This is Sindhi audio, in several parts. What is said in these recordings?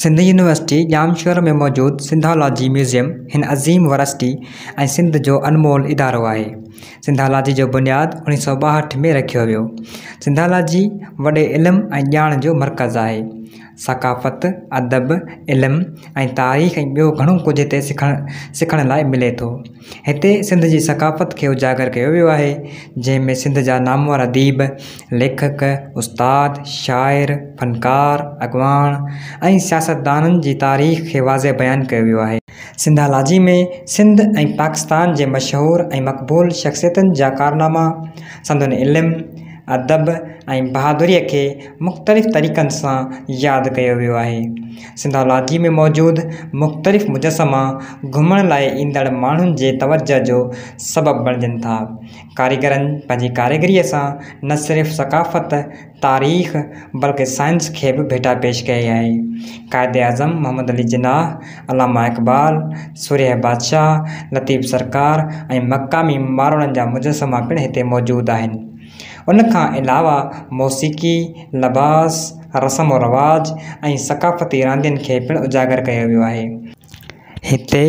سنڌ يونيورسٽي ڄامشورو ۾ موجود سنڌالاجي ميوزيم هن عظيم ورسٽي ۽ سنڌ جو انمول ادارو آهي. سنڌالاجي جو بنياد 1962 ۾ رکيو ويو. سنڌالاجي وڏي علم ۽ ڄاڻ جو مرڪز آهي. ثقافت، ادب، علم ۽ تاريخ ۽ ٻيو گهڻو ڪجهه هتي سکڻ لاء ملي ٿو. هتي سنڌ جي ثقافت کي اجاگر ڪيو ويو آهي، جنهن ۾ سنڌ جا نامور اديب، ليکڪ، استاد، شاعر، فنڪار، اڳواڻ ۽ سياستدانن جي تاريخ کي واضح بيان ڪيو ويو آهي. سنڌالاجي ۾ سنڌ ۽ پاڪستان جي مشهور ۽ مقبول شخصيتن جا ڪارناما، سندن علم، ادب ۽ بهادريء کي مختلف طريقن سان ياد ڪيو ويو آهي. سنڌالاجي ۾ موجود مختلف مجسما گهمڻ لاء ايندڙ ماڻهن جي توجهه جو سبب بڻجن ٿا. ڪاريگرن پنهنجي ڪاريگريء سان نه صرف ثقافت، تاريخ بلڪه سائنس کي به ڀيٽا پيش ڪئي آهي. قائداعظم محمد علي جناح، علامه اقبال، سورهيه بادشاهه، لطيف سرڪار ۽ مقامي ماروئڙن جا مجسما پڻ هتي موجود آهن. ان کان علاوه موسيقي، لباس، رسم و رواج ۽ ثقافتي راندين کي پڻ اجاگر ڪيو ويو آهي. هتي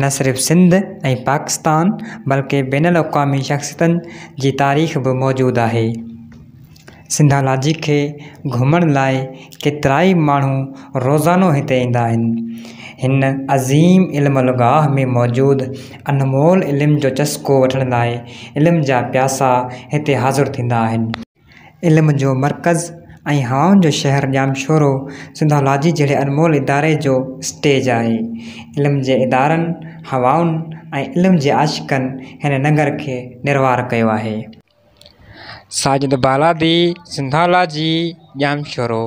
نه صرف سنڌ ۽ پاڪستان بلڪه بين الاقوامي شخصيتن جي تاريخ به موجود آهي. سنڌالاجي کي گهمڻ لاء ڪيترائي ماڻهو روزانو هتي ايندا آهن. هن عظيم علم الگاهه ۾ موجود انمول علم جو چسڪو وٺڻ لاء علم جا پياسا هتي حاضر ٿيندا آهن. علم جو مرڪز ۽ هوائن جو شهر ڄامشورو سنڌالاجي جهڙي انمول اداري جو اسٽيج آهي. علم جي ادارن، هوائن ۽ علم جي عاشقن هن ننگر کي نروار ڪيو آهي. ساجد بالادي، سنڌالاجي، ڄامشورو.